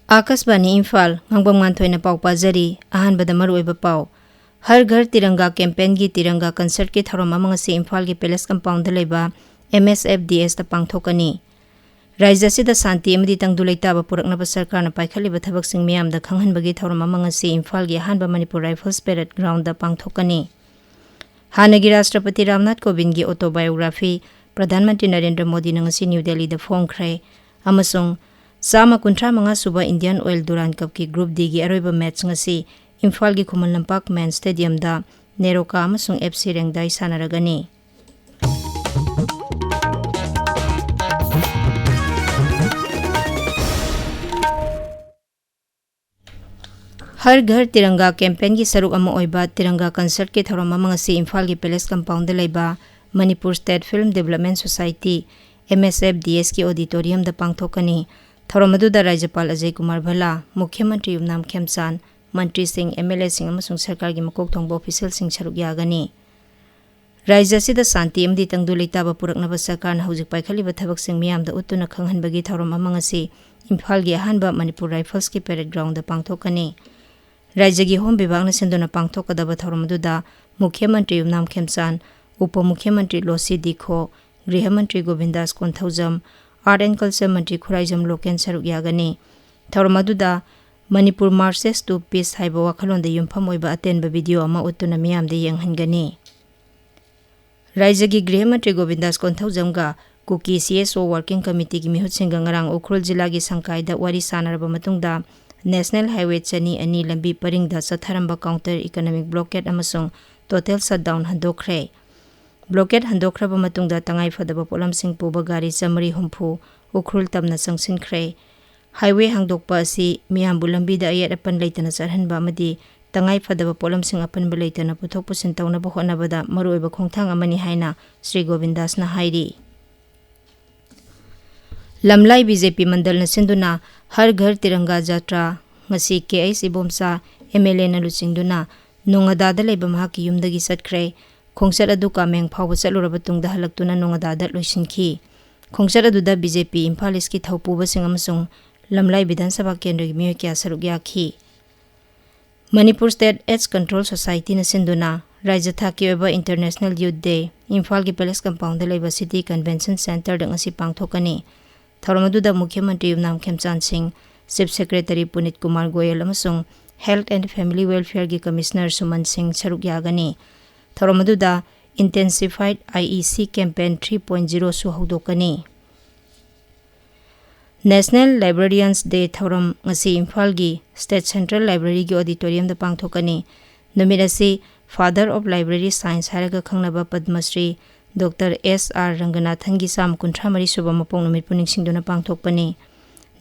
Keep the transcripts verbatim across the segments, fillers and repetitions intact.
ꯑꯥꯀꯥꯁꯕꯥꯅꯤ ꯏꯝꯐꯥꯜ, ꯉꯥꯡꯕꯝ ꯉꯥꯟꯊꯣꯏꯅ ꯄꯥꯎ ꯄꯥꯖꯔꯤ꯫ ꯑꯍꯥꯟꯕꯗ ꯃꯔꯨꯑꯣꯏꯕ ꯄꯥꯎ꯫ ꯍꯔ ꯘꯔ ꯇꯤꯔꯪꯒꯥ ꯀꯦꯝꯄꯦꯟꯒꯤ ꯇꯤꯔꯪꯒꯥ ꯀꯟꯁꯔꯠꯀꯤ ꯊꯧꯔꯝ ꯑꯃ ꯉꯁꯤ ꯏꯝꯐꯥꯜꯒꯤ ꯄꯦꯂꯦꯁ ꯀꯝꯄꯥꯎꯟꯗ ꯂꯩꯕ ꯑꯦꯝ ꯑꯦꯁ ꯑꯦꯐ ꯗꯤ ꯑꯦꯁꯇ ꯄꯥꯡꯊꯣꯛꯀꯅꯤ꯫ ꯔꯥꯖ꯭ꯌ ꯑꯁꯤꯗ ꯁꯥꯟꯇꯤ ꯑꯃꯗꯤ ꯇꯪꯗꯨ ꯂꯩꯇꯥꯕ ꯄꯨꯔꯛꯅꯕ ꯁꯔꯀꯥꯔꯅ ꯄꯥꯏꯈꯠꯂꯤꯕ ꯊꯕꯛꯁꯤꯡ ꯃꯤꯌꯥꯝꯗ ꯈꯪꯍꯟꯕꯒꯤ ꯊꯧꯔꯝ ꯑꯃ ꯉꯁꯤ ꯏꯝꯐꯥꯜꯒꯤ ꯑꯍꯥꯟꯕ ꯃꯅꯤꯄꯨꯔ ꯔꯥꯏꯐꯜꯁ ꯄꯦꯔꯦꯗ ꯒ꯭ꯔꯥꯎꯟꯗ ꯄꯥꯡꯊꯣꯛꯀꯅꯤ꯫ ꯍꯥꯟꯅꯒꯤ ꯔꯥꯁꯇ꯭ꯔꯄꯇꯤ ꯔꯥꯝꯅꯥꯊ ꯀꯣꯕꯤꯟꯗꯒꯤ ꯑꯣꯇꯣꯕꯥꯏꯑꯣꯒ꯭ꯔꯥꯐꯤ ꯄ꯭ꯔꯙꯥꯟ ꯃꯟꯇ꯭ꯔꯤ ꯅꯔꯦꯟꯗ꯭ꯔ ꯃꯣꯗꯤꯅ ꯉꯁꯤ ꯅ꯭ꯌꯨ ꯗꯦꯜꯂꯤꯗ ꯐꯣꯡꯈ꯭ꯔꯦ꯫ ꯑꯃꯁꯨꯡ ꯆꯥꯝꯃ ꯀꯨꯟꯊ꯭ꯔꯥ ꯃꯉꯥ ꯁꯨꯕ ꯏꯟꯗꯤꯌꯟ ꯑꯣꯏꯜ ꯗꯨꯔꯥꯟ ꯀꯞꯀꯤ ꯒ꯭ꯔꯨꯞ ꯗꯤꯒꯤ ꯑꯔꯣꯏꯕ ꯃꯦꯠꯆ ꯉꯁꯤ ꯏꯝꯐꯥꯜꯒꯤ ꯈꯨꯃꯟ ꯂꯝꯄꯥꯛ ꯃꯦꯟ ꯁ꯭ꯇꯦꯗꯤꯌꯝꯗ ꯅꯦꯔꯣꯀꯥ ꯑꯃꯁꯨꯡ ꯑꯦꯐ ꯁꯤ ꯔꯦꯡꯗꯥꯏ ꯁꯥꯟꯅꯔꯒꯅꯤ꯫ ꯍꯔ ꯘꯔ ꯇꯤꯔꯪꯒꯥ ꯀꯦꯝꯄꯦꯟꯒꯤ ꯁꯔꯨꯛ ꯑꯃ ꯑꯣꯏꯕ ꯇꯤꯔꯪꯒꯥ ꯀꯟꯁꯔꯠꯀꯤ ꯊꯧꯔꯝ ꯑꯃ ꯉꯁꯤ ꯏꯝꯐꯥꯜꯒꯤ ꯄꯦꯂꯦꯁ ꯀꯝꯄꯥꯎꯟꯗ ꯂꯩꯕ Manipur state film development society, M S F D ꯑꯦꯁꯀꯤ ꯑꯣꯗꯤꯇꯣꯔꯤꯌꯝꯗ ꯄꯥꯡꯊꯣꯛꯀꯅꯤ꯫ ꯊꯧꯔꯝ ꯑꯗꯨꯗ ꯔꯥꯖ꯭ꯌꯄꯥꯜ ꯑꯖꯌ ꯀꯨꯃꯥꯔ ꯚꯜꯂꯥ, ꯃꯨꯈ꯭ꯌ ꯃꯟꯇ꯭ꯔꯤ ꯌꯨꯝꯅꯥꯝ ꯈꯦꯝꯆꯥꯟ, ꯃꯟꯇ꯭ꯔꯤꯁꯤꯡ, ꯑꯦꯝ ꯑꯦꯜ ꯑꯦꯁꯤꯡ ꯑꯃꯁꯨꯡ ꯁꯔꯀꯥꯔꯒꯤ ꯃꯀꯣꯛ ꯊꯣꯡꯕ ꯑꯣꯐꯤꯁꯤꯌꯦꯜꯁꯤꯡ ꯁꯔꯨꯛ ꯌꯥꯒꯅꯤ꯫ ꯔꯥꯖ꯭ꯌ ꯑꯁꯤꯗ ꯁꯥꯟꯇꯤ ꯑꯃꯗꯤ ꯇꯪꯗꯨ ꯂꯩꯇꯥꯕ ꯄꯨꯔꯛꯅꯕ ꯁꯔꯀꯥꯔꯅ ꯍꯧꯖꯤꯛ ꯄꯥꯏꯈꯠꯂꯤꯕ ꯊꯕꯛꯁꯤꯡ ꯃꯤꯌꯥꯝꯗ ꯎꯠꯇꯨꯅ ꯈꯪꯍꯟꯕꯒꯤ ꯊꯧꯔꯝ ꯑꯃ ꯉꯁꯤ ꯏꯝꯐꯥꯜꯒꯤ ꯑꯍꯥꯟꯕ ꯃꯅꯤꯄꯨꯔ ꯔꯥꯏꯐꯜꯁꯀꯤ ꯄꯦꯔꯦꯗ ꯒ꯭ꯔꯥꯎꯟꯗ ꯄꯥꯡꯊꯣꯛꯀꯅꯤ꯫ ꯔꯥꯖ꯭ꯌꯒꯤ ꯍꯣꯝ ꯕꯤꯚꯥꯒꯅ ꯁꯤꯟꯗꯨꯅ ꯄꯥꯡꯊꯣꯛꯀꯗꯕ ꯊꯧꯔꯝ ꯑꯗꯨꯗ ꯃꯨꯈ꯭ꯌ ꯃꯟꯇ꯭ꯔꯤ ꯌꯨꯝꯅꯥꯝ ꯈꯦꯝꯆꯥꯟ, ꯎꯄ ꯃꯨꯈ꯭ꯌ ꯃꯟꯇ꯭ꯔꯤ ꯂꯣꯁꯤ ꯗꯤꯈꯣ, ꯒ꯭ꯔꯤꯍ ꯃꯟꯇ꯭ꯔꯤ ꯒꯣꯕꯤꯟꯗꯥꯁ Konthoujam, art and culture Mantri Khuraijam local ꯁꯔꯨꯛ ꯌꯥꯒꯅꯤ꯫ ꯊꯧꯔꯝ ꯑꯗꯨꯗ ꯃꯅꯤꯄꯨꯔ ꯃꯥꯔꯆꯦꯁ ꯇꯨ ꯄꯤꯁ ꯍꯥꯏꯕ ꯋꯥꯈꯜꯂꯣꯟꯗ ꯌꯨꯝꯐꯝ ꯑꯣꯏꯕ ꯑꯇꯦꯟꯕ ꯚꯤꯗꯤꯑꯣ ꯑꯃ ꯎꯠꯇꯨꯅ ꯃꯤꯌꯥꯝꯗ ꯌꯦꯡꯍꯟꯒꯅꯤ꯫ ꯔꯥꯖ꯭ꯌꯒꯤ ꯒ꯭ꯔꯤꯍ ꯃꯟꯇ꯭ꯔꯤ ꯒꯣꯕꯤꯟꯗꯥꯁ ꯀꯣꯟꯊꯧꯖꯝꯒ ꯀꯨꯀꯤ ꯁꯤ ꯑꯦꯁ ꯑꯣ ꯋꯥꯔꯀꯤꯡ ꯀꯃꯤꯇꯤꯒꯤ ꯃꯤꯍꯨꯠꯁꯤꯡꯒ ꯉꯔꯥꯡ ꯎꯈ꯭ꯔꯨꯜ ꯖꯤꯂꯥꯒꯤ ꯁꯪꯀꯥꯏꯗ ꯋꯥꯔꯤ ꯁꯥꯟꯅꯔꯕ ꯃꯇꯨꯡꯗ ꯅꯦꯁꯅꯦꯜ ꯍꯥꯏꯋꯦ ꯆꯅꯤ ꯑꯅꯤ ꯂꯝꯕꯤ ꯄꯔꯤꯡꯗ ꯆꯠꯊꯔꯝꯕ ꯀꯥꯎꯟꯇꯔ ꯏꯀꯣꯅꯣꯃꯤꯛ ꯕ꯭ꯂꯣꯀꯦꯠ ꯑꯃꯁꯨꯡ ꯇꯣꯇꯦꯜ ꯁꯠꯗꯥꯎꯟ ꯍꯟꯗꯣꯛꯈ꯭ꯔꯦ꯫ ꯕ꯭ꯂꯣꯀꯦꯠ ꯍꯟꯗꯣꯛꯈ꯭ꯔꯕ ꯃꯇꯨꯡꯗ ꯇꯉꯥꯏ ꯐꯗꯕ ꯄꯣꯠꯂꯝꯁꯤꯡ ꯄꯨꯕ ꯒꯥꯔꯤ ꯆꯥꯃꯔꯤ ꯍꯨꯝꯐꯨ ꯎꯈ꯭ꯔꯨꯜ ꯇꯝꯅ ꯆꯪꯁꯤꯟꯈ꯭ꯔꯦ꯫ ꯍꯥꯏꯋꯦ ꯍꯥꯡꯗꯣꯛꯄ ꯑꯁꯤ ꯃꯤꯌꯥꯝꯕꯨ ꯂꯝꯕꯤꯗ ꯑꯌꯦꯠ ꯑꯄꯟ ꯂꯩꯇꯅ ꯆꯠꯍꯟꯕ ꯑꯃꯗꯤ ꯇꯉꯥꯏ ꯐꯗꯕ ꯄꯣꯠꯂꯝꯁꯤꯡ ꯑꯄꯟꯕ ꯂꯩꯇꯅ ꯄꯨꯊꯣꯛ ꯄꯨꯁꯤꯟ ꯇꯧꯅꯕ ꯍꯣꯠꯅꯕꯗ ꯃꯔꯨꯑꯣꯏꯕ ꯈꯣꯡꯊꯥꯡ ꯑꯃꯅꯤ ꯍꯥꯏꯅ ꯁ꯭ꯔꯤ ꯒꯣꯕꯤꯟꯗꯥꯁꯅ ꯍꯥꯏꯔꯤ꯫ ꯂꯝꯂꯥꯏ ꯕꯤ ꯖꯦ ꯄꯤ ꯃꯟꯗꯜꯅ ꯁꯤꯟꯗꯨꯅ ꯍꯔ ꯘꯔ ꯇꯤꯔꯪꯒꯥ ꯖꯥꯇ꯭ꯔꯥ ꯉꯁꯤ ꯀꯦ ꯑꯩꯆ ꯏꯕꯣꯝꯆꯥ ꯑꯦꯝ ꯑꯦꯜ ꯑꯦꯅ ꯂꯨꯆꯤꯡꯗꯨꯅ ꯅꯣꯉꯥꯗꯥꯗ ꯂꯩꯕ ꯃꯍꯥꯛꯀꯤ ꯌꯨꯝꯗꯒꯤ ꯆꯠꯈ꯭ꯔꯦ꯫ ꯈꯣꯡꯆꯠ ꯑꯗꯨ ꯀꯥꯃꯦꯡ ꯐꯥꯎꯕ ꯆꯠꯂꯨꯔꯕ ꯇꯨꯡꯗ ꯍꯜꯂꯛꯇꯨꯅ ꯅꯣꯉꯥꯗꯥꯗ ꯂꯣꯏꯁꯤꯟꯈꯤ꯫ ꯈꯣꯡꯆꯠ ꯑꯗꯨꯗ ꯕꯤ ꯖꯦ ꯄꯤ ꯏꯝꯐꯥꯜ ꯏꯁꯀꯤ ꯊꯧꯄꯨꯕꯁꯤꯡ ꯑꯃꯁꯨꯡ ꯂꯝꯂꯥꯏ ꯕꯤꯙꯥꯟ ꯁꯚꯥ ꯀꯦꯟꯗ꯭ꯔꯒꯤ ꯃꯤꯑꯣꯏ ꯀꯌꯥ ꯁꯔꯨꯛ ꯌꯥꯈꯤ꯫ ꯃꯅꯤꯄꯨꯔ ꯁ꯭ꯇꯦꯠ ꯑꯦꯗꯁ ꯀꯟꯇ꯭ꯔꯣꯜ ꯁꯣꯁꯥꯏꯇꯤꯅ ꯁꯤꯟꯗꯨꯅ ꯔꯥꯖ꯭ꯌ ꯊꯥꯛꯀꯤ ꯑꯣꯏꯕ ꯏꯟꯇꯔꯅꯦꯁꯅꯦꯜ ꯌꯨꯊ ꯗꯦ ꯏꯝꯐꯥꯜꯒꯤ ꯄꯦꯂꯦꯁ ꯀꯝꯄꯥꯎꯟꯗ ꯂꯩꯕ ꯁꯤꯇꯤ ꯀꯟꯚꯦꯟꯁꯟ ꯁꯦꯟꯇꯔꯗ ꯉꯁꯤ ꯄꯥꯡꯊꯣꯛꯀꯅꯤ꯫ ꯊꯧꯔꯝ ꯑꯗꯨꯗ ꯃꯨꯈ꯭ꯌ ꯃꯟꯇ꯭ꯔꯤ ꯌꯨꯝꯅꯥꯝ ꯈꯦꯝꯆꯥꯟ ꯁꯤꯡ, ꯆꯤꯐ ꯁꯦꯀ꯭ꯔꯦꯇꯔꯤ ꯄꯨꯅꯤꯠ ꯀꯨꯃꯥꯔ ꯒꯣꯌꯜ ꯑꯃꯁꯨꯡ ꯍꯦꯜꯊ ꯑꯦꯟ ꯐꯦꯃꯤꯂꯤ ꯋꯦꯜꯐꯤꯌꯔꯒꯤ ꯀꯃꯤꯁꯅꯔ ꯁꯨꯃꯟ ꯁꯤꯡ ꯁꯔꯨꯛ ꯌꯥꯒꯅꯤ꯫ ꯊꯧꯔꯝ ꯑꯗꯨꯗ ꯏꯟꯇꯦꯟꯁꯤꯐꯥꯏꯗ ꯑꯥꯏ ꯏ ꯁꯤ ꯀꯦꯝꯄꯦꯟ ꯊ꯭ꯔꯤ ꯄꯣꯏꯟꯠ ꯖꯤꯔꯣꯁꯨ ꯍꯧꯗꯣꯛꯀꯅꯤ꯫ ꯅꯦꯁꯅꯦꯜ ꯂꯥꯏꯕ꯭ꯔꯦꯔꯤꯌꯟꯁ ꯗꯦ ꯊꯧꯔꯝ ꯉꯁꯤ ꯏꯝꯐꯥꯜꯒꯤ ꯁ꯭ꯇꯦꯠ ꯁꯦꯟꯇ꯭ꯔꯦꯜ ꯂꯥꯏꯕ꯭ꯔꯦꯔꯤꯒꯤ ꯑꯣꯗꯤꯇꯣꯔꯤꯌꯝꯗ ꯄꯥꯡꯊꯣꯛꯀꯅꯤ꯫ ꯅꯨꯃꯤꯠ ꯑꯁꯤ ꯐꯥꯗꯔ ꯑꯣꯐ ꯂꯥꯏꯕ꯭ꯔꯦꯔꯤ ꯁꯥꯏꯟꯁ ꯍꯥꯏꯔꯒ ꯈꯪꯅꯕ ꯄꯗꯃꯁ꯭ꯔꯤ ꯗꯣꯛꯇꯔ ꯑꯦꯁ ꯑꯥꯔ ꯔꯪꯒꯅꯥꯊꯟꯒꯤ ꯆꯥꯝꯃ ꯀꯨꯟꯊ꯭ꯔꯥ ꯃꯔꯤ ꯁꯨꯕ ꯃꯄꯣꯛ ꯅꯨꯃꯤꯠꯄꯨ ꯅꯤꯡꯁꯤꯡꯗꯨꯅ ꯄꯥꯡꯊꯣꯛꯄꯅꯤ꯫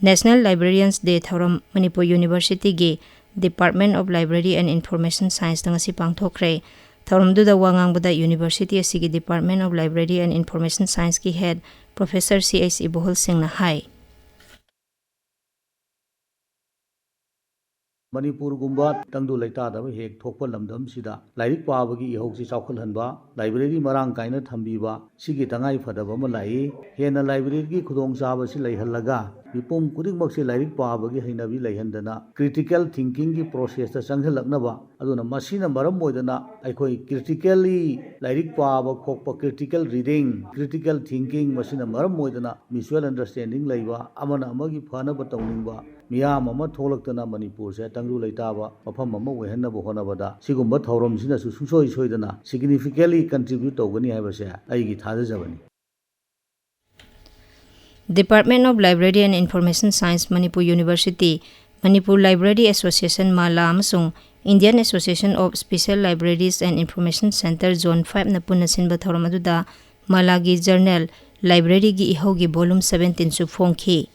ꯅꯦꯁꯅꯦꯜ ꯂꯥꯏꯕ꯭ꯔꯦꯔꯤꯌꯟꯁ ꯗꯦ ꯊꯧꯔꯝ ꯃꯅꯤꯄꯨꯔ ꯌꯨꯅꯤꯚꯔꯁꯤꯇꯤꯒꯤ department of library and information ꯁꯥꯏꯟꯁꯇ ꯉꯁꯤ ꯄꯥꯡꯊꯣꯛꯈ꯭ꯔꯦ꯫ ꯊꯧꯔꯝꯗꯨꯗ ꯋꯥ ꯉꯥꯡꯕꯗ ꯌꯨꯅꯤꯚꯔꯁꯤꯇꯤ ꯑꯁꯤꯒꯤ department of library and information ꯁꯥꯏꯟꯁꯀꯤ head professor C H Ibohal ꯁꯤꯡꯅ ꯍꯥꯏ꯫ ꯃꯅꯤꯄꯨꯔꯒꯨꯝꯕ ꯇꯪꯗꯨ ꯂꯩꯇꯥꯗꯕ ꯍꯦꯛ ꯊꯣꯛꯄ ꯂꯝꯗꯝꯁꯤꯗ ꯂꯥꯏꯔꯤꯛ ꯄꯥꯕꯒꯤ ꯏꯍꯧꯁꯤ ꯆꯥꯎꯈꯠꯍꯟꯕ, ꯂꯥꯏꯕ꯭ꯔꯦꯔꯤ ꯃꯔꯥꯡ ꯀꯥꯏꯅ ꯊꯝꯕꯤꯕ, ꯁꯤꯒꯤ ꯇꯉꯥꯏ ꯐꯗꯕ ꯑꯃ ꯂꯥꯛꯏ꯫ ꯍꯦꯟꯅ ꯂꯥꯏꯕ꯭ꯔꯦꯔꯤꯒꯤ ꯈꯨꯗꯣꯡꯆꯥꯕꯁꯤ ꯂꯩꯍꯜꯂꯒ ꯃꯤꯄꯨꯝ ꯈꯨꯗꯤꯡꯃꯛꯁꯤ ꯂꯥꯏꯔꯤꯛ ꯄꯥꯕꯒꯤ ꯍꯩꯅꯕꯤ ꯂꯩꯍꯟꯗꯅ ꯀ꯭ꯔꯤꯇꯤꯀꯦꯜ ꯊꯤꯡꯀꯤꯡꯒꯤ ꯄ꯭ꯔꯣꯁꯦꯁꯇ ꯆꯪꯁꯤꯜꯂꯛꯅꯕ, ꯑꯗꯨꯅ ꯃꯁꯤꯅ ꯃꯔꯝ ꯑꯣꯏꯗꯅ ꯑꯩꯈꯣꯏ ꯀ꯭ꯔꯤꯇꯤꯀꯦꯜꯂꯤ ꯂꯥꯏꯔꯤꯛ ꯄꯥꯕ ꯈꯣꯠꯄ, ꯀ꯭ꯔꯤꯇꯤꯀꯦꯜ ꯔꯤꯗꯤꯡ, ꯀ꯭ꯔꯤꯇꯤꯀꯦꯜ ꯊꯤꯡꯀꯤꯡ, ꯃꯁꯤꯅ ꯃꯔꯝ ꯑꯣꯏꯗꯅ ꯃ꯭ꯌꯨꯆꯨꯋꯦꯜ ꯑꯟꯗꯔꯁ꯭ꯇꯦꯟꯗꯤꯡ ꯂꯩꯕ, ꯑꯃꯅ ꯑꯃꯒꯤ ꯐꯅꯕ ꯇꯧꯅꯤꯡꯕ ꯃꯤꯌꯥꯝ ꯑꯃ ꯊꯣꯛꯂꯛꯇꯅ ꯃꯅꯤꯄꯨꯔꯁꯦ ꯇꯪꯗꯨ ꯂꯩꯇꯥꯕ ꯃꯐꯝ ꯑꯃ ꯑꯣꯏꯍꯟꯅꯕ ꯍꯣꯠꯅꯕꯗ ꯁꯤꯒꯨꯝꯕ ꯊꯧꯔꯝꯁꯤꯅꯁꯨ ꯁꯨꯡꯁꯣꯏ ꯁꯣꯏꯗꯅ significantly contribute ꯇꯧꯒꯅꯤ ꯍꯥꯏꯕꯁꯦ ꯑꯩꯒꯤ ꯊꯥꯖꯖꯕꯅꯤ꯫ Department of Library and Information Science, Manipur University, Manipur Library Association, malai, ꯑꯃꯁꯨꯡ Indian Association of Special Libraries and Information Centre, Zone five ꯅ ꯄꯨꯟꯅ ꯁꯤꯟꯕ ꯊꯧꯔꯝ ꯑꯗꯨꯗ ꯃꯥꯂꯥꯒꯤ ꯖꯔꯅꯦꯜ ꯂꯥꯏꯕ꯭ꯔꯦꯔꯤꯒꯤ ꯏꯍꯧꯒꯤ volume seventeen ꯁꯨ ꯐꯣꯡꯈꯤ꯫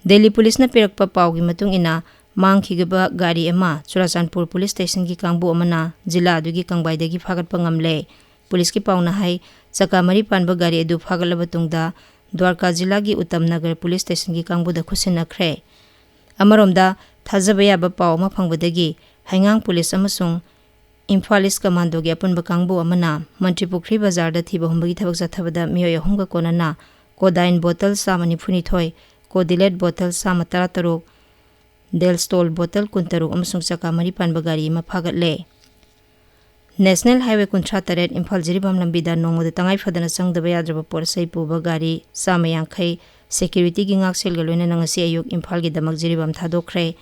ꯗꯦꯜꯂꯤ ꯄꯨꯂꯤꯁꯅ ꯄꯤꯔꯛꯄ ꯄꯥꯎꯒꯤ ꯃꯇꯨꯡ ꯏꯟꯅ, ꯃꯥꯡꯈꯤꯕ ꯒꯥꯔꯤ ꯑꯃ ꯆꯨꯔꯥꯆꯥꯟꯄꯨꯔ ꯄꯨꯂꯤꯁ ꯁ꯭ꯇꯦꯁꯟꯒꯤ ꯀꯥꯡꯕꯨ ꯑꯃꯅ ꯖꯤꯂꯥ ꯑꯗꯨꯒꯤ ꯀꯪꯕꯥꯏꯗꯒꯤ ꯐꯥꯒꯠꯄ ꯉꯝꯂꯦ꯫ ꯄꯨꯂꯤꯁꯀꯤ ꯄꯥꯎꯅ ꯍꯥꯏ, ꯆꯀꯥ ꯃꯔꯤ ꯄꯥꯟꯕ ꯒꯥꯔꯤ ꯑꯗꯨ ꯐꯥꯒꯠꯂꯕ ꯇꯨꯡꯗ ꯗ꯭ꯋꯥꯔꯀꯥ ꯖꯤꯂꯥꯒꯤ ꯎꯇꯝ ꯅꯒꯔ ꯄꯨꯂꯤꯁ ꯁ꯭ꯇꯦꯁꯟꯒꯤ ꯀꯥꯡꯕꯨꯗ ꯈꯨꯠꯁꯤꯟꯅꯈ꯭ꯔꯦ꯫ ꯑꯃꯔꯣꯝꯗ, ꯊꯥꯖꯕ ꯌꯥꯕ ꯄꯥꯎ ꯑꯃ ꯐꯪꯕꯗꯒꯤ ꯍꯩꯉꯥꯡ ꯄꯨꯂꯤꯁ ꯑꯃꯁꯨꯡ ꯏꯝꯐꯥꯜ ꯏꯁ ꯀꯃꯥꯟꯗꯣꯒꯤ ꯑꯄꯨꯟꯕ ꯀꯥꯡꯕꯨ ꯑꯃꯅ ꯃꯟꯇ꯭ꯔꯤꯄꯨꯈ꯭ꯔꯤ ꯕꯖꯥꯔꯗ ꯊꯤꯕ ꯍꯨꯝꯕꯒꯤ ꯊꯕꯛ ꯆꯠꯊꯕꯗ ꯃꯤꯑꯣꯏ ꯑꯍꯨꯝꯒ ꯀꯣꯟꯅꯅ ꯀꯣꯗꯥꯏꯟ ꯕꯣꯇꯜ ꯆꯥꯝꯃ ꯅꯤꯐꯨ ꯅꯤꯊꯣꯏ, ꯀꯣꯗꯤꯂꯦꯠ ꯕꯣꯇꯜ ꯆꯥꯝꯃ ꯇꯔꯥꯇꯔꯨꯛ, ꯗꯦꯜꯁꯇꯣꯜ ꯕꯣꯇꯜ ꯀꯨꯟꯇꯔꯨꯛ ꯑꯃꯁꯨꯡ ꯆꯀꯥ ꯃꯔꯤ ꯄꯥꯟꯕ ꯒꯥꯔꯤ ꯑꯃ ꯐꯥꯒꯠꯂꯦ꯫ ꯅꯦꯁꯅꯦꯜ ꯍꯥꯏꯋꯦ ꯀꯨꯟꯊ꯭ꯔꯥ ꯇꯔꯦꯠ ꯏꯝꯐꯥꯜ ꯖꯤꯔꯤꯕꯥꯝ ꯂꯝꯕꯤꯗ ꯅꯣꯡꯃꯗ ꯇꯉꯥꯏ ꯐꯗꯅ ꯆꯪꯗꯕ ꯌꯥꯗ꯭ꯔꯕ ꯄꯣꯠ ꯆꯩ ꯄꯨꯕ ꯒꯥꯔꯤ ꯆꯥꯝꯃ ꯌꯥꯡꯈꯩ ꯁꯦꯀ꯭ꯌꯨꯔꯤꯇꯤꯒꯤ ꯉꯥꯛꯁꯦꯜꯒ ꯂꯣꯏꯅꯅ ꯉꯁꯤ ꯑꯌꯨꯛ ꯏꯝꯐꯥꯜꯒꯤꯗꯃꯛ ꯖꯤꯔꯤꯕꯥꯝ ꯊꯥꯗꯣꯛꯈ꯭ꯔꯦ꯫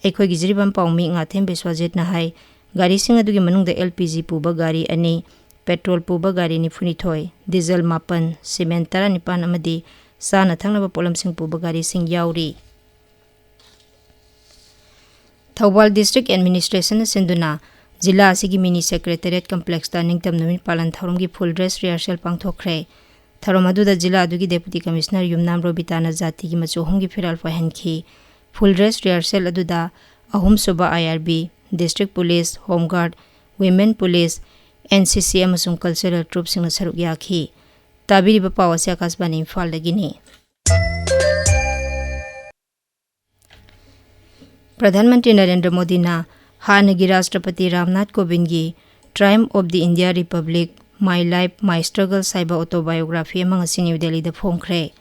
ꯑꯩꯈꯣꯏꯒꯤ ꯖꯤꯔꯤꯕꯥꯝ ꯄꯥꯎꯃꯤ ꯉꯥꯊꯦꯝ ꯕꯤꯁ꯭ꯋꯥꯖꯤꯠꯅ ꯍꯥꯏ, ꯒꯥꯔꯤꯁꯤꯡ ꯑꯗꯨꯒꯤ ꯃꯅꯨꯡꯗ ꯑꯦꯜ ꯄꯤ ꯖꯤ ꯄꯨꯕ ꯒꯥꯔꯤ ꯑꯅꯤ, ꯄꯦꯇ꯭ꯔꯣꯜ ꯄꯨꯕ ꯒꯥꯔꯤ ꯅꯤꯐꯨꯅꯤꯊꯣꯏ, ꯗꯤꯖꯜ ꯃꯥꯄꯟ, ꯁꯤꯃꯦꯟ ꯇꯔꯥꯅꯤꯄꯥꯟ ꯑꯃꯗꯤ ꯆꯥꯅ ꯊꯛꯅꯕ ꯄꯣꯠꯂꯝꯁꯤꯡ ꯄꯨꯕ ꯒꯥꯔꯤꯁꯤꯡ ꯌꯥꯎꯔꯤ꯫ ꯊꯧꯕꯥꯜ ꯗꯤꯁꯇ꯭ꯔꯤꯛ ꯑꯦꯗꯃꯤꯅꯤꯁꯇ꯭ꯔꯦꯁꯟꯅ ꯁꯤꯟꯗꯨꯅ ꯖꯤꯂꯥ ꯑꯁꯤꯒꯤ ꯃꯤꯅꯤ ꯁꯦꯀ꯭ꯔꯦꯇꯦꯔꯤꯌꯦꯠ ꯀꯝꯄ꯭ꯂꯦꯛꯁꯇ ꯅꯤꯡꯇꯝ ꯅꯨꯃꯤꯠ ꯄꯥꯂꯟ ꯊꯧꯔꯝꯒꯤ ꯐꯨꯜ ꯗ꯭ꯔꯦꯁ ꯔꯤꯍꯔꯁꯦꯜ ꯄꯥꯡꯊꯣꯛꯈ꯭ꯔꯦ꯫ ꯊꯧꯔꯝ ꯑꯗꯨꯗ ꯖꯤꯂꯥ ꯑꯗꯨꯒꯤ ꯗꯦꯄꯨꯇꯤ ꯀꯃꯤꯁꯅꯔ ꯌꯨꯝꯅꯥꯝ ꯔꯣꯕꯤꯇꯥꯅ ꯖꯥꯇꯤꯒꯤ ꯃꯆꯨ ꯑꯍꯨꯝꯒꯤ ꯐꯤꯔꯥꯜ ꯄꯥꯏꯍꯟꯈꯤ꯫ ꯐꯨꯜ ꯗ꯭ꯔꯦꯁ ꯔꯤꯍꯔꯁꯦꯜ ꯑꯗꯨꯗ ꯑꯍꯨꯝꯁꯨꯕ I R B, district police, home guard, women police, N C C ꯑꯃꯁꯨꯡ ꯀꯜꯆꯔꯦꯜ ꯇ꯭ꯔꯨꯞꯁꯤꯡꯅ ꯁꯔꯨꯛ ꯌꯥꯈꯤ꯫ ꯇꯥꯕꯤꯔꯤꯕ ꯄꯥꯎ ꯑꯁꯤ ꯑꯀꯥꯁꯕꯥꯅꯤ ꯏꯝꯐꯥꯜꯗꯒꯤꯅꯤ꯫ ꯄ꯭ꯔꯙꯥꯟ ꯃꯟꯇ꯭ꯔꯤ ꯅꯔꯦꯟꯗ꯭ꯔ ꯃꯣꯗꯤꯅ ꯍꯥꯟꯅꯒꯤ ꯔꯥꯁꯇ꯭ꯔꯄꯇꯤ Ramnath ꯀꯣꯕꯤꯟꯗꯒꯤ Triumph of the India Republic, My Life, My Struggles ꯍꯥꯏꯕ ꯑꯣꯇꯣꯕꯥꯏꯑꯣꯒ꯭ꯔꯥꯐꯤ ꯑꯃ ꯉꯁꯤ ꯅ꯭ꯌꯨ ꯗꯦꯜꯂꯤꯗ ꯐꯣꯡꯈ꯭ꯔꯦ꯫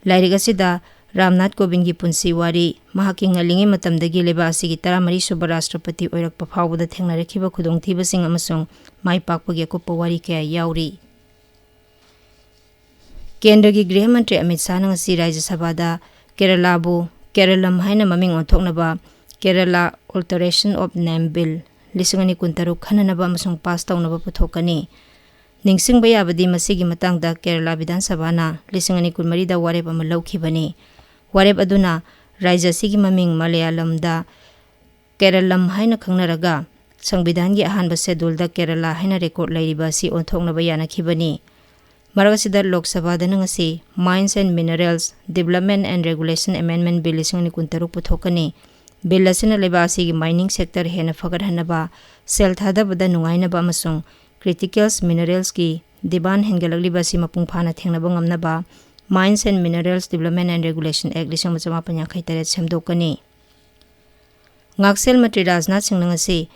ꯂꯥꯏꯔꯤꯛ ꯑꯁꯤꯗ ꯔꯥꯝꯅꯥꯊ ꯀꯣꯕꯤꯟꯗꯒꯤ ꯄꯨꯟꯁꯤ ꯋꯥꯔꯤ, ꯃꯍꯥꯛꯀꯤ ꯉꯜꯂꯤꯉꯩ ꯃꯇꯝꯗꯒꯤ ꯂꯩꯕꯥꯛ ꯑꯁꯤꯒꯤ ꯇꯔꯥꯃꯔꯤ ꯁꯨꯕ ꯔꯥꯁꯇ꯭ꯔꯄꯇꯤ ꯑꯣꯏꯔꯛꯄ ꯐꯥꯎꯕꯗ ꯊꯦꯡꯅꯔꯛꯈꯤꯕ ꯈꯨꯗꯣꯡꯊꯤꯕꯁꯤꯡ ꯑꯃꯁꯨꯡ ꯃꯥꯏ ꯄꯥꯛꯄꯒꯤ ꯑꯀꯨꯞꯄ ꯋꯥꯔꯤ ꯀꯌꯥ ꯌꯥꯎꯔꯤ꯫ ꯀꯦꯟꯗ꯭ꯔꯒꯤ ꯒ꯭ꯔꯤꯍ ꯃꯟꯇ꯭ꯔꯤ ꯑꯃꯤꯠ ꯁꯥꯍꯅ ꯉꯁꯤ ꯔꯥꯖ꯭ꯌ ꯁꯚꯥꯗ ꯀꯦꯔꯂꯥꯕꯨ ꯀꯦꯔꯂꯝ ꯍꯥꯏꯅ ꯃꯃꯤꯡ ꯑꯣꯟꯊꯣꯛꯅꯕ Kerala Alteration of Name Bill ꯂꯤꯁꯤꯡ ꯑꯅꯤ ꯀꯨꯟꯇꯔꯨꯛ ꯈꯟꯅꯅꯕ ꯑꯃꯁꯨꯡ ꯄꯥꯁ ꯇꯧꯅꯕ ꯄꯨꯊꯣꯛꯀꯅꯤ꯫ ꯅꯤꯡꯁꯤꯡꯕ ꯌꯥꯕꯗꯤ, ꯃꯁꯤꯒꯤ ꯃꯇꯥꯡꯗ ꯀꯦꯔꯂꯥ ꯕꯤꯙꯥꯟ ꯁꯚꯥꯅ ꯂꯤꯁꯤꯡ ꯑꯅꯤ ꯀꯨꯟꯃꯔꯤꯗ ꯋꯥꯔꯦꯞ ꯑꯃ ꯂꯧꯈꯤꯕꯅꯤ꯫ ꯋꯥꯔꯦꯞ ꯑꯗꯨꯅ ꯔꯥꯖ꯭ꯌ ꯑꯁꯤꯒꯤ ꯃꯃꯤꯡ ꯃꯂꯌꯥꯂꯝꯗ ꯀꯦꯔꯂꯝ ꯍꯥꯏꯅ ꯈꯪꯅꯔꯒ, ꯁꯪꯕꯤꯙꯥꯟꯒꯤ ꯑꯍꯥꯟꯕ ꯁꯦꯗꯨꯜꯗ ꯀꯦꯔꯂꯥ ꯍꯥꯏꯅ ꯔꯦꯀꯣꯔꯗ ꯂꯩꯔꯤꯕ ꯑꯁꯤ ꯑꯣꯟꯊꯣꯛꯅꯕ ꯌꯥꯅꯈꯤꯕꯅꯤ꯫ ꯃꯔꯛ ꯑꯁꯤꯗ, ꯂꯣꯛ ꯁꯚꯥꯗꯅ ꯉꯁꯤ Mines and Minerals Development and Regulation Amendment Bill ꯂꯤꯁꯤꯡ ꯑꯅꯤ ꯀꯨꯟꯇꯔꯨꯛ ꯄꯨꯊꯣꯛꯀꯅꯤ꯫ ꯕꯤꯜ ꯑꯁꯤꯅ ꯂꯩꯕꯥꯛ ꯑꯁꯤꯒꯤ ꯃꯥꯏꯅꯤꯡ ꯁꯦꯛꯇꯔ ꯍꯦꯟꯅ ꯐꯒꯠꯍꯟꯅꯕ, ꯁꯦꯜ ꯊꯥꯗꯕꯗ ꯅꯨꯡꯉꯥꯏꯅꯕ ꯑꯃꯁꯨꯡ ꯀ꯭ꯔꯤꯇꯤꯀꯦꯜꯁ ꯃꯤꯅꯔꯦꯜꯁꯀꯤ ꯗꯤꯃꯥꯟ ꯍꯦꯟꯒꯠꯂꯛꯂꯤꯕ ꯑꯁꯤ ꯃꯄꯨꯡ ꯐꯥꯅ ꯊꯦꯡꯅꯕ ꯉꯝꯅꯕ Mines and Minerals Development and Regulation Act ꯂꯤꯁꯤꯡ ꯑꯃ ꯆꯃꯥꯄꯟ ꯌꯥꯡꯈꯩ ꯇꯔꯦꯠ ꯁꯦꯝꯗꯣꯛꯀꯅꯤ꯫ ꯉꯥꯛꯁꯦꯜ ꯃꯟꯇ꯭ꯔꯤ ꯔꯥꯖꯅꯥꯊ ꯁꯤꯡꯅ ꯉꯁꯤ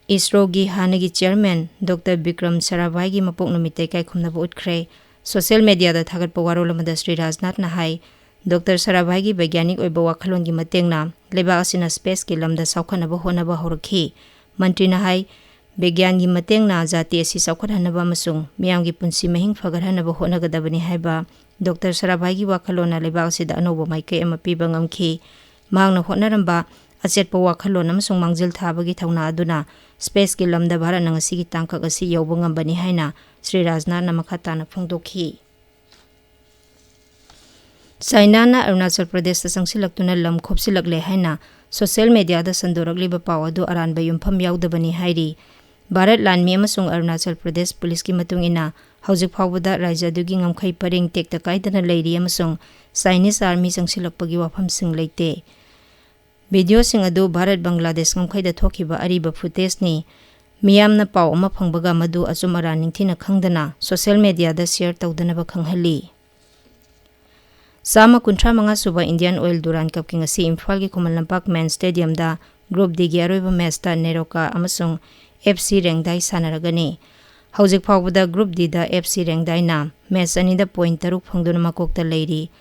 ꯏꯁꯔꯣꯒꯤ ꯍꯥꯟꯅꯒꯤ ꯆꯤꯌꯔꯃꯦꯟ ꯗꯣꯛꯇꯔ ꯕꯤꯀ꯭ꯔꯝ ꯁꯥꯔꯥꯚꯥꯏꯒꯤ ꯃꯄꯣꯛ ꯅꯨꯃꯤꯠꯇ ꯏꯀꯥꯏ ꯈꯨꯝꯅꯕ ꯎꯠꯈ꯭ꯔꯦ꯫ ꯁꯣꯁꯤꯌꯦꯜ ꯃꯦꯗꯤꯌꯥꯗ ꯊꯥꯒꯠꯄ ꯋꯥꯔꯣꯜ ꯑꯃꯗ ꯁ꯭ꯔꯤ ꯔꯥꯖꯅꯥꯊꯅ ꯍꯥꯏ, ꯗꯣꯛꯇꯔ ꯁꯔꯥꯚꯥꯏꯒꯤ ꯕꯩꯒ꯭ꯌꯥꯅꯤꯛ ꯑꯣꯏꯕ ꯋꯥꯈꯜꯂꯣꯟꯒꯤ ꯃꯇꯦꯡꯅ ꯂꯩꯕꯥꯛ ꯑꯁꯤꯅ ꯁ꯭ꯄꯦꯁꯀꯤ ꯂꯝꯗ ꯆꯥꯎꯈꯠꯅꯕ ꯍꯣꯠꯅꯕ ꯍꯧꯔꯛꯈꯤ꯫ ꯃꯟꯇ꯭ꯔꯤꯅ ꯍꯥꯏ, ꯕꯤꯒ꯭ꯌꯥꯟꯒꯤ ꯃꯇꯦꯡꯅ ꯖꯥꯇꯤ ꯑꯁꯤ ꯆꯥꯎꯈꯠꯍꯟꯅꯕ ꯑꯃꯁꯨꯡ ꯃꯤꯌꯥꯝꯒꯤ ꯄꯨꯟꯁꯤ ꯃꯍꯤꯡ ꯐꯒꯠꯍꯟꯅꯕ ꯍꯣꯠꯅꯒꯗꯕꯅꯤ ꯍꯥꯏꯕ ꯗꯣꯛꯇꯔ ꯁꯔꯥꯚꯥꯏꯒꯤ ꯋꯥꯈꯜꯂꯣꯟꯅ ꯂꯩꯕꯥꯛ ꯑꯁꯤꯗ ꯑꯅꯧꯕ ꯃꯥꯏꯀꯩ ꯑꯃ ꯄꯤꯕ ꯉꯝꯈꯤ꯫ ꯃꯍꯥꯛꯅ ꯍꯣꯠꯅꯔꯝꯕ ꯑꯆꯦꯠꯄ ꯋꯥꯈꯜꯂꯣꯟ ꯑꯃꯁꯨꯡ ꯃꯥꯡꯖꯤꯜ ꯊꯥꯕꯒꯤ ꯊꯧꯅꯥ ꯑꯗꯨꯅ ꯁ꯭ꯄꯦꯁꯀꯤ ꯂꯝꯗ ꯚꯥꯔꯠꯅ ꯉꯁꯤꯒꯤ ꯇꯥꯡꯀꯛ ꯑꯁꯤ ꯌꯧꯕ ꯉꯝꯕꯅꯤ ꯍꯥꯏꯅ ꯁ꯭ꯔꯤ ꯔꯥꯖꯅꯥꯊꯅ ꯃꯈꯥ ꯇꯥꯅ ꯐꯣꯡꯗꯣꯛꯈꯤ꯫ ꯆꯥꯏꯅꯥꯅ ꯑꯔꯨꯅꯥꯆꯜ ꯄ꯭ꯔꯗꯦꯁꯇ ꯆꯪꯁꯤꯜꯂꯛꯇꯨꯅ ꯂꯝ ꯈꯣꯞꯆꯤꯜꯂꯛꯂꯦ ꯍꯥꯏꯅ ꯁꯣꯁꯤꯌꯦꯜ ꯃꯦꯗꯤꯌꯥꯗ ꯁꯟꯗꯣꯔꯛꯂꯤꯕ ꯄꯥꯎ ꯑꯗꯨ ꯑꯔꯥꯟꯕ ꯌꯨꯝꯐꯝ ꯌꯥꯎꯗꯕꯅꯤ ꯍꯥꯏꯔꯤ꯫ ꯚꯥꯔꯠ ꯂꯥꯟꯃꯤ ꯑꯃꯁꯨꯡ ꯑꯔꯨꯅꯥꯆꯜ ꯄ꯭ꯔꯗꯦꯁ ꯄꯨꯂꯤꯁꯀꯤ ꯃꯇꯨꯡ ꯏꯟꯅ, ꯍꯧꯖꯤꯛ ꯐꯥꯎꯕꯗ ꯔꯥꯖ꯭ꯌ ꯑꯗꯨꯒꯤ ꯉꯝꯈꯩ ꯄꯔꯦꯡ ꯇꯦꯛꯇ ꯀꯥꯏꯗꯅ ꯂꯩꯔꯤ ꯑꯃꯁꯨꯡ ꯆꯥꯏꯅꯤꯁ ꯑꯥꯔꯃꯤ ꯆꯪꯁꯤꯜꯂꯛꯄꯒꯤ ꯋꯥꯐꯝꯁꯤꯡ ꯂꯩꯇꯦ꯫ ꯚꯤꯗꯤꯑꯣꯁꯤꯡ ꯑꯗꯨ ꯚꯥꯔꯠ ꯕꯪꯒ꯭ꯂꯥꯗꯦꯁ ꯉꯝꯈꯩꯗ ꯊꯣꯛꯈꯤꯕ ꯑꯔꯤꯕ ꯐꯨꯇꯦꯖꯅꯤ꯫ ꯃꯤꯌꯥꯝꯅ ꯄꯥꯎ ꯑꯃ ꯐꯪꯕꯒ ꯃꯗꯨ ꯑꯆꯨꯝ ꯑꯔꯥꯟ ꯅꯤꯡꯊꯤꯅ ꯈꯪꯗꯅ ꯁꯣꯁꯤꯌꯦꯜ ꯃꯦꯗꯤꯌꯥꯗ ꯁꯤꯌꯔ ꯇꯧꯗꯅꯕ ꯈꯪꯍꯜꯂꯤ꯫ ꯆꯥꯝꯃ ꯀꯨꯟꯊ꯭ꯔꯥ ꯃꯉꯥ ꯁꯨꯕ ꯏꯟꯗꯤꯌꯥꯟ ꯑꯣꯏꯜ ꯗꯨꯔꯥꯟ ꯀꯞꯀꯤ ꯉꯁꯤ ꯏꯝꯐꯥꯜꯒꯤ ꯈꯨꯃꯟ ꯂꯝꯄꯥꯛ ꯃꯦꯟ ꯁ꯭ꯇꯦꯗꯤꯌꯝꯗ ꯒ꯭ꯔꯨꯞ ꯗꯤꯒꯤ ꯑꯔꯣꯏꯕ ꯃꯦꯆꯇ ꯅꯦꯔꯣꯀꯥ ꯑꯃꯁꯨꯡ ꯑꯦꯐ ꯁꯤ ꯔꯦꯡꯗꯥꯏ ꯁꯥꯟꯅꯔꯒꯅꯤ꯫ ꯍꯧꯖꯤꯛ ꯐꯥꯎꯕꯗ ꯒ꯭ꯔꯨꯞ ꯗꯤꯗ ꯑꯦꯐ ꯁꯤ ꯔꯦꯡꯗꯥꯏꯅ ꯃꯦꯆ ꯑꯅꯤꯗ ꯄꯣꯏꯟ ꯇꯔꯨꯛ ꯐꯪꯗꯨꯅ ꯃꯀꯣꯛꯇ ꯂꯩꯔꯤ꯫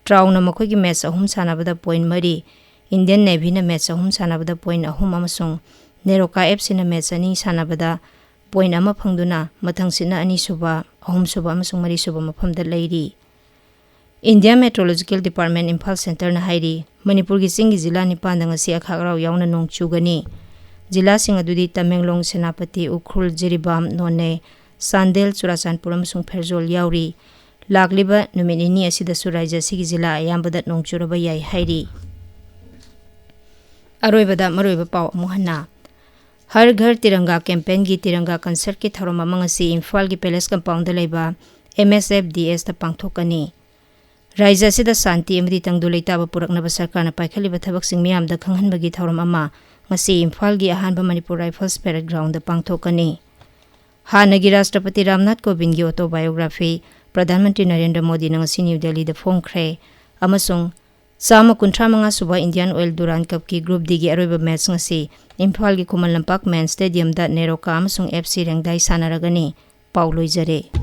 ꯇ꯭ꯔꯥꯎꯅ ꯃꯈꯣꯏꯒꯤ ꯃꯦꯆ ꯑꯍꯨꯝ ꯁꯥꯟꯅꯕꯗ ꯄꯣꯏꯟ ꯃꯔꯤ, ꯏꯟꯗꯤꯌꯟ ꯅꯦꯚꯤꯅ ꯃꯦꯆ ꯑꯍꯨꯝ ꯁꯥꯟꯅꯕꯗ ꯄꯣꯏꯟ ꯑꯍꯨꯝ ꯑꯃꯁꯨꯡ ꯅꯦꯔꯣꯀꯥ ꯑꯦꯐ ꯁꯤꯅ ꯃꯦꯆ ꯑꯅꯤ ꯁꯥꯟꯅꯕꯗ ꯄꯣꯏꯟ ꯑꯃ ꯐꯪꯗꯨꯅ ꯃꯊꯪꯁꯤꯠꯅ ꯑꯅꯤꯁꯨꯕ, ꯑꯍꯨꯝꯁꯨꯕ ꯑꯃꯁꯨꯡ ꯃꯔꯤꯁꯨꯕ ꯃꯐꯝꯗ ꯂꯩꯔꯤ꯫ ꯏꯟꯗꯤꯌꯥ ꯃꯦꯇ꯭ꯔꯣꯂꯣꯖꯤꯀꯦꯜ ꯗꯤꯄꯥꯔꯠꯃꯦꯟ ꯏꯝꯐꯥꯜ ꯁꯦꯟꯇꯔꯅ ꯍꯥꯏꯔꯤ, ꯃꯅꯤꯄꯨꯔꯒꯤ ꯆꯤꯡꯒꯤ ꯖꯤꯂꯥ ꯅꯤꯄꯥꯟꯗ ꯉꯁꯤ ꯑꯈꯥꯛ ꯑꯔꯥꯎ ꯌꯥꯎꯅ ꯅꯣꯡ ꯆꯨꯒꯅꯤ꯫ ꯖꯤꯂꯥꯁꯤꯡ ꯑꯗꯨꯗꯤ ꯇꯃꯦꯡꯂꯣꯡ, ꯁꯦꯅꯥꯄꯇꯤ, ꯎꯈ꯭ꯔꯨꯜ, ꯖꯤꯔꯤꯕꯥꯝ, ꯅꯣꯅꯦ, ꯆꯥꯟꯗꯦꯜ, ꯆꯨꯔꯥꯆꯥꯟꯄꯨꯔ ꯑꯃꯁꯨꯡ ꯐꯦꯔꯖꯣꯜ ꯌꯥꯎꯔꯤ꯫ ꯂꯥꯛꯂꯤꯕ ꯅꯨꯃꯤꯠ ꯅꯤꯅꯤ ꯑꯁꯤꯗꯁꯨ ꯔꯥꯖ꯭ꯌ ꯑꯁꯤꯒꯤ ꯖꯤꯂꯥ ꯑꯌꯥꯝꯕꯗ ꯅꯣꯡ ꯆꯨꯔꯕ ꯌꯥꯏ ꯍꯥꯏꯔꯤ꯫ ꯑꯔꯣꯏꯕꯗ ꯃꯔꯨꯑꯣꯏꯕ ꯄꯥꯎ ꯑꯃꯨꯛ ꯍꯟꯅ꯫ ꯍꯔ ꯘꯔ ꯇꯤꯔꯪꯒꯥ ꯀꯦꯝꯄꯦꯟꯒꯤ ꯇꯤꯔꯪꯒꯥ ꯀꯟꯁꯔꯠꯀꯤ ꯊꯧꯔꯝ ꯑꯃ ꯉꯁꯤ ꯏꯝꯐꯥꯜꯒꯤ ꯄꯦꯂꯦꯁ ꯀꯝꯄꯥꯎꯟꯗ ꯂꯩꯕ ꯑꯦꯝ ꯑꯦꯁ ꯑꯦꯐ ꯗꯤ ꯑꯦꯁꯇ ꯄꯥꯡꯊꯣꯛꯀꯅꯤ꯫ ꯔꯥꯖ꯭ꯌ ꯑꯁꯤꯗ ꯁꯥꯟꯇꯤ ꯑꯃꯗꯤ ꯇꯪꯗꯨ ꯂꯩꯇꯥꯕ ꯄꯨꯔꯛꯅꯕ ꯁꯔꯀꯥꯔꯅ ꯄꯥꯏꯈꯠꯂꯤꯕ ꯊꯕꯛꯁꯤꯡ ꯃꯤꯌꯥꯝꯗ ꯈꯪꯍꯟꯕꯒꯤ ꯊꯧꯔꯝ ꯑꯃ ꯉꯁꯤ ꯏꯝꯐꯥꯜꯒꯤ ꯑꯍꯥꯟꯕ ꯃꯅꯤꯄꯨꯔ ꯔꯥꯏꯐꯜꯁ ꯄꯦꯔꯦꯗ ꯒ꯭ꯔꯥꯎꯟꯗ ꯄꯥꯡꯊꯣꯛꯀꯅꯤ꯫ ꯍꯥꯟꯅꯒꯤ ꯔꯥꯁꯇ꯭ꯔꯄꯇꯤ ꯔꯥꯝꯅꯥꯊ ꯀꯣꯕꯤꯟꯗꯒꯤ ꯑꯣꯇꯣꯕꯥꯏꯑꯣꯒ꯭ꯔꯥꯐꯤ ꯄ꯭ꯔꯙꯥꯟ ꯃꯟꯇ꯭ꯔꯤ ꯅꯔꯦꯟꯗ꯭ꯔ ꯃꯣꯗꯤꯅ ꯉꯁꯤ ꯅ꯭ꯌꯨ ꯗꯦꯜꯂꯤꯗ ꯐꯣꯡꯈ꯭ꯔꯦ ꯑꯃꯁꯨꯡ ꯆꯥꯝꯃ ꯀꯨꯟꯊ꯭ꯔꯥ ꯃꯉꯥ ꯁꯨꯕ ꯏꯟꯗꯤꯌꯥꯟ ꯑꯣꯏꯜ ꯗꯨꯔꯥꯟ ꯀꯞꯀꯤ ꯒ꯭ꯔꯨꯞ ꯗꯤꯒꯤ ꯑꯔꯣꯏꯕ ꯃꯦꯆ ꯉꯁꯤ ꯏꯝꯐꯥꯜꯒꯤ ꯈꯨꯃꯟ ꯂꯝꯄꯥꯛ ꯃꯦꯟ ꯁ꯭ꯇꯦꯗꯤꯌꯝꯗ ꯅꯦꯔꯣꯀꯥ ꯑꯃꯁꯨꯡ ꯑꯦꯐ ꯁꯤ ꯔꯦꯡꯗꯥꯏ ꯁꯥꯟꯅꯔꯒꯅꯤ꯫ ꯄꯥꯎ ꯂꯣꯏꯖꯔꯦ꯫